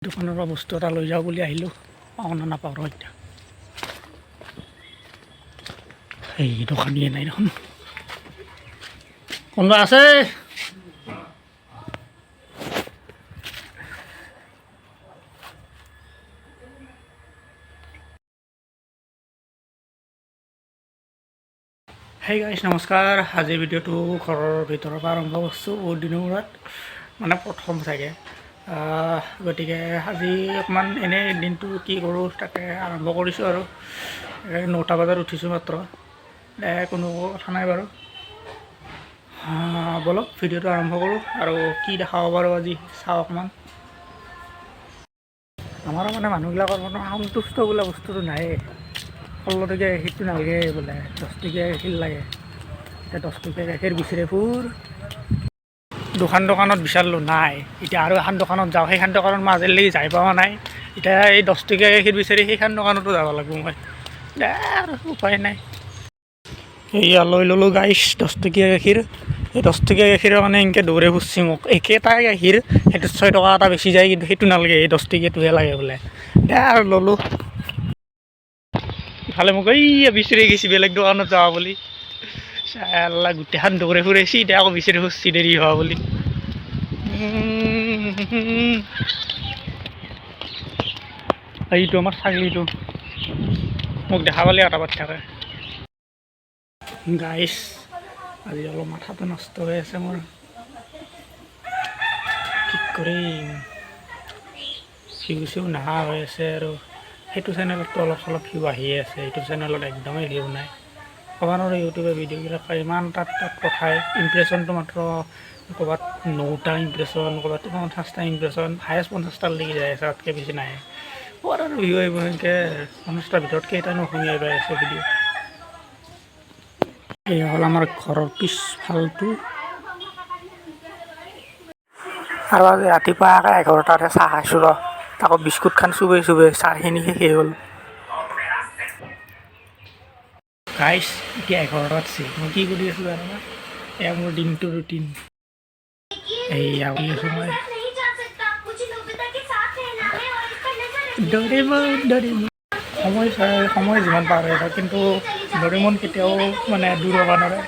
দোকানৰ পৰা বস্তু এটা লৈ যাওঁ বুলি আহিলোঁ, পাওঁ নে নাপাওঁ ৰ এতিয়া। এই দোকানীয়ে নাই দেখোন। কোনোবা আছে? হেই গাইছ, নমস্কাৰ। আজিৰ ভিডিঅ'টো ঘৰৰ ভিতৰৰ পৰা আৰম্ভ কৰিছোঁ বহুত দিনৰ মূৰত, মানে প্ৰথম চাগে। গতিকে আজি অকণমান এনেই দিনটো কি কৰোঁ তাকে আৰম্ভ কৰিছোঁ আৰু। এই 9টা বজাত উঠিছোঁ মাত্ৰ। কোনো কথা নাই বাৰু। ব'লক, ভিডিঅ'টো আৰম্ভ কৰোঁ আৰু কি দেখাব পাৰোঁ আজি চাওঁ অকণমান। আমাৰো মানে মানুহবিলাকৰ মানে সন্তুষ্ট বোলা বস্তুটো নায়েই। 16 টকীয়া গাখীৰটো নালাগে বোলে, 10 টকীয়া গাখীৰ লাগে। এতিয়া 10 টকীয়া গাখীৰ বিচাৰি ফুৰ। দুখন দোকানত বিচাৰিলোঁ, নাই। এতিয়া আৰু এখন দোকানত যাওঁ, সেইখন দোকানত মাজেলি যাই পোৱা নাই। এতিয়া এই 10 টকীয়া গাখীৰ বিচাৰি সেইখন দোকানতো যাব লাগিব মই। দে আৰু উপায় নাই। এয়া লৈ ল'লোঁ গাইছ 10 টকীয়া গাখীৰ। এই 10 টকীয়া গাখীৰৰ কাৰণে এনেকৈ দৌৰে ফুৰছি মোক। একেটাই গাখীৰ, সেইটোত 6 টকা এটা বেছি যায়, কিন্তু সেইটো নালাগে, এই 10 টকীয়াটোহে লাগে বোলে। দে আৰু ল'লোঁ। ইফালে মোক এই বিচাৰি গৈছি বেলেগ দোকানত যাওঁ বুলি। চালা, গোটেইখন দৌৰে ফুৰাইছি, এতিয়া আকৌ বিচাৰি ফুৰছি দেৰি হোৱা বুলি। এইটো আমাৰ ছাগলীটো মোক দেখা পালে এটা পাতি থাকে। গাইছ, আজি অলপ মাথাটো নষ্ট হৈ আছে মোৰ। কি কৰিম? ভিউ চিউ নাহা হৈ আছে আৰু সেইটো চেনেলততো অলপ চলপ ভিউ আহিয়ে আছে, এইটো চেনেলত একদমেই ভিউ নাই। ক'ব নোৱাৰোঁ, ইউটিউবে ভিডিঅ'বিলাক ইমান তাত তাত পঠায়, ইমপ্ৰেশ্যনটো মাত্ৰ ক'ৰবাত 9টা ইমপ্ৰেশ্যন, ক'ৰবাত 50টা ইমপ্ৰেশ্যন, হায়েষ্ট 50টালৈকে যাই আছে, তাতকৈ বেছি নাই। ক'ৰবাত আৰু ভিউ আহিব সেনেকৈ? 50টাৰ ভিতৰত কেইটানো অসমীয়াই পাই আছে ভিডিঅ'? এয়া হ'ল আমাৰ ঘৰৰ পিছফালটো। আৰু আজি ৰাতিপুৱা আকৌ 11টাতহে চাহ খাইছোঁ ৰ। তাকো বিস্কুট খান চুবেই চুবেই চাহখিনি শেষেই হ'ল। গাইছ, এতিয়া 11টা বাজছে। মই কি কৰি আছোঁ জানানা? এয়া মোৰ দিনটোৰ ৰুটিন। এইয়া কৰি আছোঁ মই। नहीं जा सकता, मुझे नोबिता के साथ रहना है और इस पर नजर ডৰেমন, ডৰেমন। সময় চাই সময় যিমান পাৰ হৈ থাকে, কিন্তু ডৰেমন কেতিয়াও মানে দূৰ হ'ব নোৱাৰে।